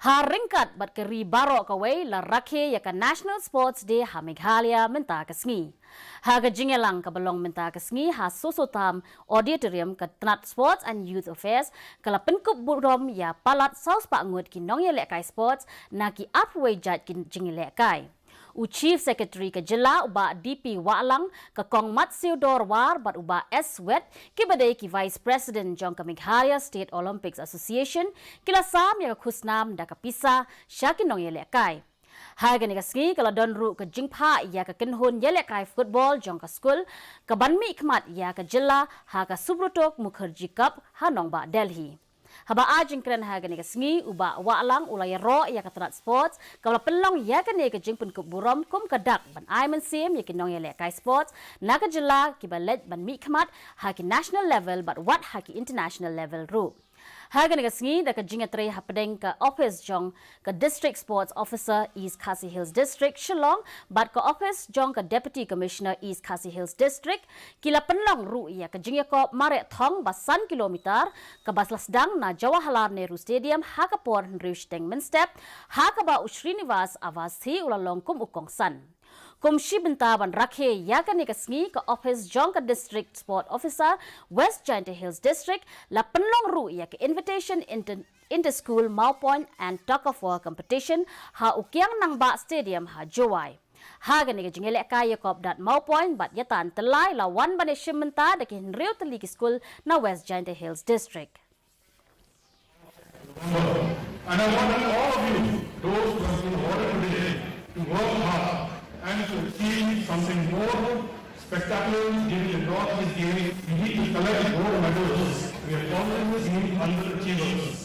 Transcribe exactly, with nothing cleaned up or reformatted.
Ha ryngkat bad ka ri baroh kawei la rakhe ïa ka National Sports Day ha Meghalaya mynta ka sngi. Ha ka jingïalang kaba long mynta ka sngi ha Soso Tham Auditorium, ka tnat Sports and Youth Affairs ka la pynkup burom ïa palat saw spah ngut ki nongïalehkai sports na ki arphew wei jait ki jingïalehkai. U Chief Secretary ka jylla u Bah D P Wahlang, ka Kong Matsiu Dorwar bad u Bah S Wet, kiba dei ki Vice President jong ka Meghalaya State Olympics Association, ki la sam ïa ka khusnam da ka pisa sha ki nongïalehkai. Ha kane ka sngi ka la don ruh ka jingphah ïa ka kynhun ïalehkai football jong ka skul, kaban mihkhmat ïa ka jylla ha ka Subroto Mukherjee Cup ha nongbah Delhi. Haba ai jingkren ha kane ka sngi, u Bah Wahlang u la ïaroh ïa ka tnat sports kaba la pynlong ïa kane ka jingpynkup burom kum ka dak ban ai mynsiem ïa ki nongïalehkai sports na ka jylla kiba leit ban mihkhmat ha ki national level bad wat ha ki international level ruh. Ha kane ka sngi, da ka jingïatrei hapdeng ka ophis jong ka District Sports Officer, East Khasi Hills District, Shillong, bad ka ophis jong ka Deputy Commissioner, East Khasi Hills District, ki la pynlong ruh ïa ka jingïakop mareh thong ba san kilometer, kaba la sdang na Jawaharlal Nehru Stadium ha ka por hynriew shiteng mynstep, ha kaba u Srinivas Awasthi u la long kum u kongsan. Kum shi bynta ban rakhe ïa kane ka sngi, ka ophis jong ka District Sport Officer, West Jaintia Hills District, la pynlong ruh ïa ka invitation inter, inter-school Mawpoint and tug of war competition ha u Kiang Nangbah Stadium ha Jowai. Ha kane ka jingïalehkai ïakop dat Mawpoint bad ïatan tyllai la wan ban ïashim bynta da ki hynriew tylli ki skul na West Jaintia Hills District. And I want all of you, those who have been awarded today, to work hard and to achieve something more spectacular. During the Northeast Games, we need to collect more medals. We have always been underachievers.